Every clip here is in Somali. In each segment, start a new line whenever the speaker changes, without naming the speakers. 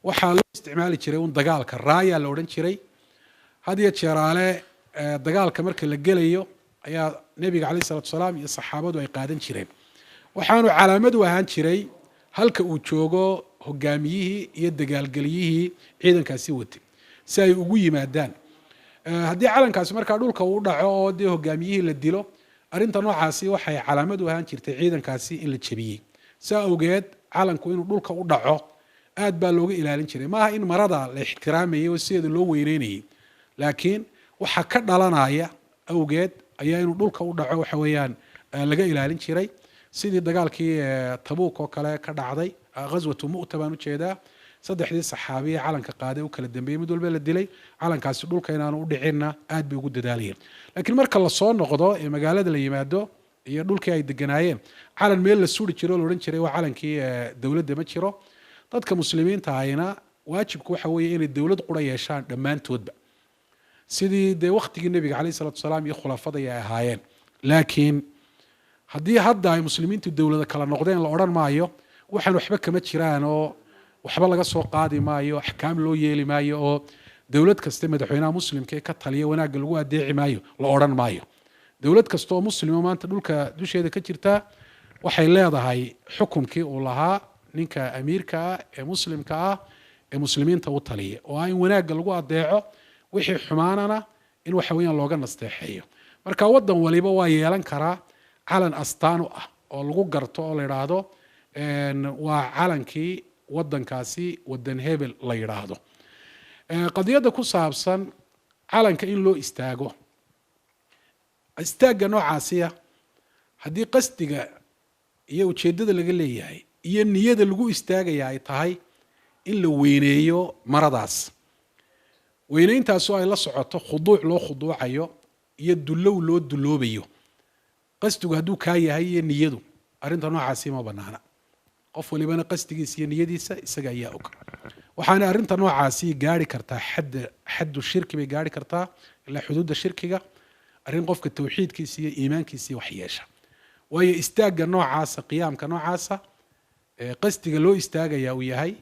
Waxaa loo isticmaali jiray un dagaalka, raayaa la odhan jiray. Had iyo jeeraale dagaalka marka la gelayo ayaa nebiga caleyh isalatu wasalaam iyo saxaabadu ay qaadan jireen. Waxaanu calaamad u ahaan jiray halka uu joogo hogaamiyihii iyo dagaalgeliyihii ciidankaasi watay si ay ugu yimaadaan. Haddii calankaasi markaa dhulka uu dhaco oo dee hogaamiyihii la dilo, arrinta noocaasi waxay calaamad u ahaan jirtay ciidankaasi in la jebiyey. Saa awgeed calanku inuu dhulka u dhaco aad baa looga ilaalin jiray. Maaha in marada la ixtiraamayay oo sideeda loo weyneynayay, laakiin waxa ka dhalanaya awgeed ayaa inuu dhulka u dhaco waxa weeyaan laga ilaalin jiray, sidii dagaalkii Tabuuk oo kale ka dhacday, ghaswatu Mu'ta baan ujeedaa. Saddexdii saxaabiye calanka qaaday u kala dambeeyey mid walba la dilay, calankaasi dhulka inaanu u dhicinna aad bay ugu dadaalayeen. Laakiin marka lasoo noqdo ee magaalada la yimaado iyo dhulkii ay deganaayeen, calan meel la suri jiro oo la odhan jiray waa calankii dowladda ma jiro. Dadka muslimiinta ahina waajibku waxa weeye inay dowlad qura yeeshaan dhammaantoodba, sidii dee waktigii nebiga caleyh isalatu wasalaam iyo khulafada ay ahaayeen. Laakiin haddii hadda ay muslimiintu dowlada kala noqdeen, la odhan maayo waxaan waxba kama jiraan oo waxba laga soo qaadi maayo, axkaam loo yeeli maayo oo dowlad kaste madaxweynaha muslimka ee ka taliya wanaagga lagu adeeci maayo la odhan maayo. Dowlad kasta oo muslima maanta dhulka dusheeda ka jirta waxay leedahay xukumkii uu lahaa ninka amiirka ah ee muslimka ah ee muslimiinta u taliya, oo ah in wanaagga lagu adeeco, wixii xumaanana in waxa weeyaan looga nasteexeeyo. Marka waddan waliba waa yeelan karaa calan astaan u ah oo lagu garto oo la yidhaahdo waa calankii waddankaasi, waddan hebel la yidhaahdo. Qadiyadda ku saabsan calanka in loo istaago, istaagga noocaasiya, haddii qasdiga iyo ujeeddada laga leeyahay iyo niyada lagu istaagaya ay tahay in la weyneeyo maradaas, weyneyntaasoo ay la socoto khuduuc loo khuduucayo iyo dullow loo dulloobayo, qasdigu hadduu kaa yahay iyo niyadu, arrinta noocaasi ma banaana. Qof walibana qasdigiisa iyo niyadiisa isaga ayaa og. Waxaana arrinta noocaasi gaari kartaa xadda, xaddu shirki bay gaari kartaa, ilaa xuduudda shirkiga, arrin qofka tawxiidkiisa iyo iimaankiisii wax yeesha. Waayo istaagga noocaasa, qiyaamka noocaasa, qasdiga loo istaagaya uu yahay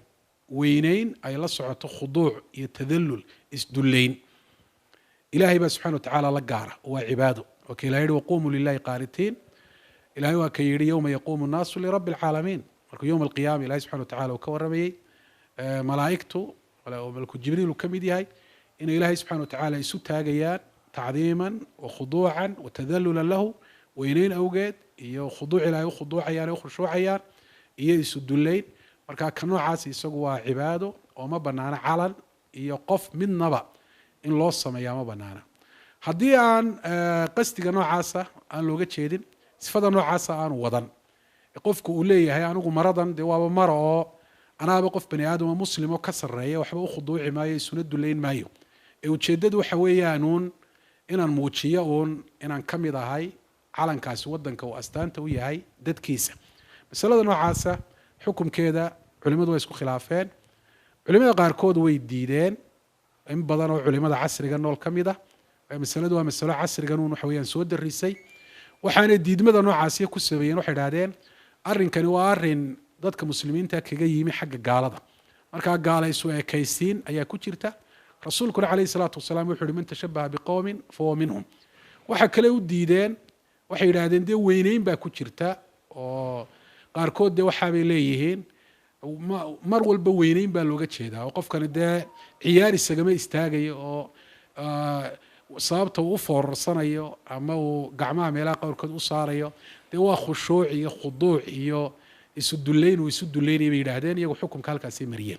weyneyn ay la socoto khuduuc iyo tadallul, isdullayn, Ilaahay baa subxana wa tacaala la gaara, waa cibaado. Waa ka Ilahay yihi waqumuu lilahi qaanitiin. Ilahay waa ka yidhi yowma yaquumu nnaasu lirabbi alcaalamiin. Markuu yowma alqiyaama Ilahay subxana wa tacala uu ka warramayey, malaa'igtu oo malku Jibriil uu ka mid yahay inay Ilaahay subxana wa tacaala isu taagayaan tacdiiman wa khuduucan wa tadalulan lahu, weyneyn awgeed iyo khuduuc Ilahay u khuduucayaan ee u khushuucayaan iyo isu dullayn. Marka ka noocaas isagu waa cibaado oo ma banaana calan iyo qof midnaba in loo sameeyaa, ma banaana. Haddii aan qasdiga noocaasa aan looga jeedin, sifada noocaasa aanu wadan, qofku uu leeyahay anigu maradan dee waaba mara oo anaaba qof bani aadama muslim oo ka sarreeya, waxba u khuduuci maayo, isuna dullayn maayo, ee ujeeddadu waxa weeyaanuun inaan muujiyo uun inaan ka mid ahay calankaasi waddanka uu astaanta u yahay dadkiisa, masalada noocaasa xukumkeeda culimadu way isku khilaafeen. Culimada qaarkood way diideen, in badan oo culimada casriga nool ka mid ah. Masaladu waa masalo casrigan uun waxa weeyaan soo darisay. Waxaanay diidmada noocaasi ku sameeyeen, waxay idhahdeen arrinkani waa arrin dadka muslimiinta kaga yimi xagga gaalada, markaa gaala isu ekaysiin ayaa ku jirta. Rasuulkuna calayhi salaatu wasalaam wuxu uhi man tashabaha biqowmin fahuwa minhum. Waxa kale u diideen, waxay yidhahdeen dee weyneyn baa ku jirta, oo qaarkood dee waxaabay leeyihiin mar walba weyneyn baa looga jeedaa oo qofkani dee ciyaar isagama istaagayo oo sababta uu u foorarsanayo ama uu gacmaha meelaha qowrkood u saarayo dee waa khushuuc iyo khuduuc iyo isu dullayn uu isu dullaynaya bay yidhaahdeen. Iyagu xukumka halkaasay mariyeen.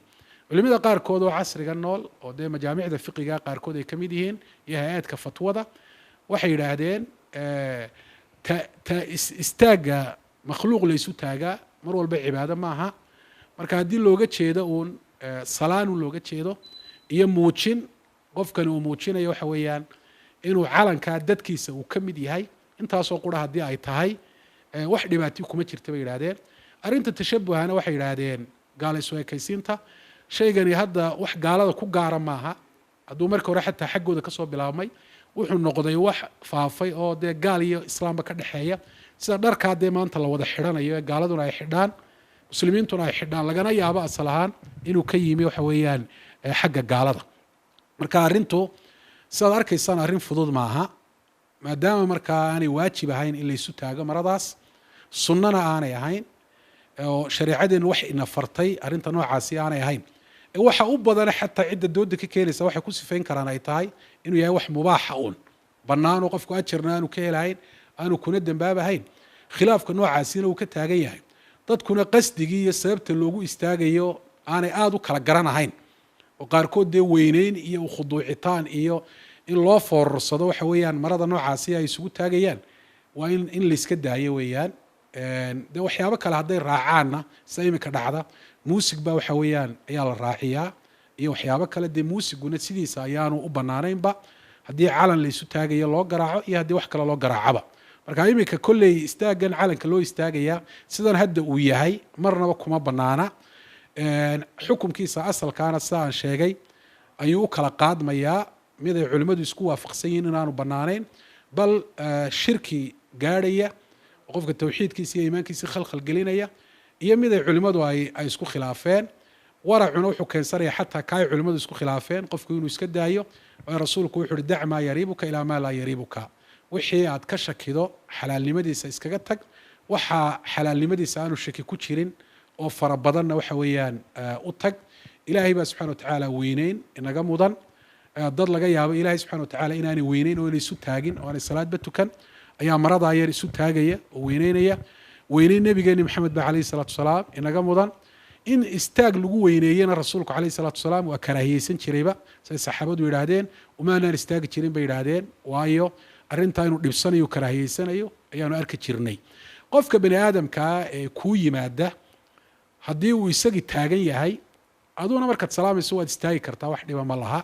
Culimada qaarkood oo casriga nool oo dee majaamicda fiqiga qaarkood ay ka mid yihiin iyo hay-aadka fatwada waxay yidhaahdeen ta istaagga makhluuq la isu taagaa mar walba cibaado maaha. Marka haddii looga jeedo uun salaan uun looga jeedo iyo muujin qofkani uu muujinayo waxa weeyaan inuu calankaa dadkiisa uu ka mid yahay, intaasoo qura haddii ay tahay, wax dhibaatiyo kuma jirta bay yidhahdeen. Arrinta tashabuhana waxay yidhaahdeen gaala isu ekaysiinta, shaygani hadda wax gaalada ku gaara maaha. Hadduu marka hore xataa xaggooda kasoo bilaabmay, wuxuu noqday wax faafay oo dee gaal iyo islaamba ka dhexeeya, sida dharkaa dee maanta la wada xidhanayo ee gaaladuna ay xidhaan, Muslimiintuna ay xidhaan, lagana yaabo asal ahaan inuu ka yimi waxa weeyaan xagga gaalada. Marka arrintu sidaad arkaysaan arrin fudud maaha, maadaama markaa aanay waajib ahayn in laysu taago maradaas, sunnana aanay ahayn, oo shareecadeennu wax ina fartay arrinta noocaasi aanay ahayn. Waxa u badana xataa cidda dooda ka keenaysa waxay ku sifayn karaan ay tahay inuu yahay wax mubaaxa uun bannaan oo qofku ajarna aanu ka helahayn, aanu kuna dembaabahayn. Khilaafka noocaasina uu ka taagan yahay, dadkuna qasdigii iyo sababta loogu istaagayo aanay aada u kala garanahayn, oo qaarkood dee weyneyn iyo ukhuduucitaan iyo in loo foorarsado waxa weeyaan marada noocaasi ay isugu taagayaan, waa in layska daayo weeyaan. Dee waxyaabo kale hadday raacaanna, sida iminka dhacda, muusig baa waxa weeyaan ayaa la raaciyaa iyo waxyaabo kale. Dee muusiguna sidiisa ayaanu u banaanaynba haddii calan laysu taagayo loo garaaco iyo haddii wax kale loo garaacaba. Marka iminka kolley istaaggan calanka loo istaagayaa sidan hadda uu yahay marnaba kuma banaana. Xukumkiisa asalkaana sida aan sheegay ayuu u kala qaadmayaa, mid ay culimmadu isku waafaqsan yihiin inaanu banaanayn, bal shirki gaadhaya oo qofka tawxiidkiisa iyo iimaankiisi khalkhal gelinaya, iyo mid ay culimmadu ay isku khilaafeen. Waracuna wuxuu keensanaya xataa ka ay culimmadu isku khilaafeen qofku inuu iska daayo, waayo rasuulku wuxu uhi dac maa yariibuka ilaa maa laa yariibuka, wixii aad ka shakido xalaalnimadiisa iskaga tag, waxaa xalaalnimadiisa aanu shaki ku jirin oo fara badanna waxa weeyaan u tag. Ilaahay baa subxana watacaala weyneyn inaga mudan. Dad laga yaabo ilaahay subxana watacaala inaanay weyneyn oo inay isu taagin oo aanay salaadba tukan ayaa maradaa yar isu taagaya oo weyneynaya. Weyneyn nabigeeni Maxamed ba calayhi salaatu wasalaam inaga mudan. In istaag lagu weyneeyena rasuulku calayhi salaatu wasalaam waa karaahiyeysan jirayba, say saxaabadu yidhaahdeen, umaanaan istaagi jirin bay yidhaahdeen, waayo arrintaa inuu dhibsanayo karaahiyeysanayo ayaanu arki jirnay. Qofka bani aadamkaa ee kuu yimaada haddii uu isagii taagan yahay, aduuna markaad salaamayso waad istaagi kartaa, wax dhiba ma laha,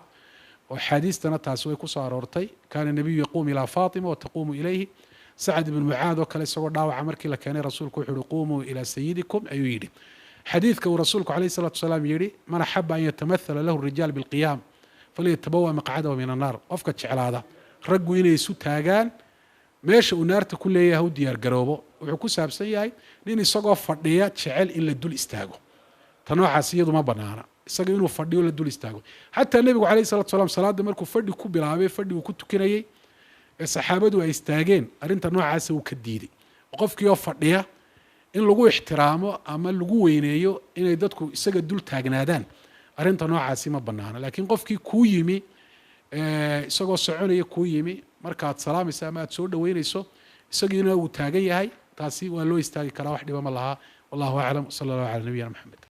oo axaadiistana taasi way kusoo aroortay. Kaana nabiyu yaquum ilaa Faatima wa taquumu ilayhi. Sacad ibnu Mucaad oo kale isagoo dhaawaca markii la keenay rasuulku wuxu uhi quumuu ilaa sayidikum ayuu yidhi. Xadiidka uu rasuulku calayhi salatu wasalaam yidhi man axaba an yatamathala lahu rijaal bilqiyaam falyatabawa maqcadahu min annaar, qofka jeclaada raggu inay isu taagaan meesha uu naarta ku leeyahay ha u diyaar garoobo, wuxuu ku saabsan yahay nin isagoo fadhiya jecel in la dul istaago. Ta noocaas iyadu ma banaana, isaga inuu fadhiyo la dul istaago. Xataa nebigu calayhi salatu wasalaam salaadda markuu fadhi ku bilaabay, fadhiguu ku tukanayey ee saxaabadu ay istaageen, arrinta noocaasa uu ka diiday. Qofkii oo fadhiya in lagu ixtiraamo ama lagu weyneeyo inay dadku isaga dul taagnaadaan, arrinta noocaasi ma banaana. Laakiin qofkii kuu yimi isagoo soconaya kuu yimi, markaad salaamayso ama aad soo dhaweynayso isagiina uu taagan yahay, taasi waa loo istaagi karaa, wax dhiba ma laha. Wallahu aclam, sala allahu cala nabiyina Maxamed.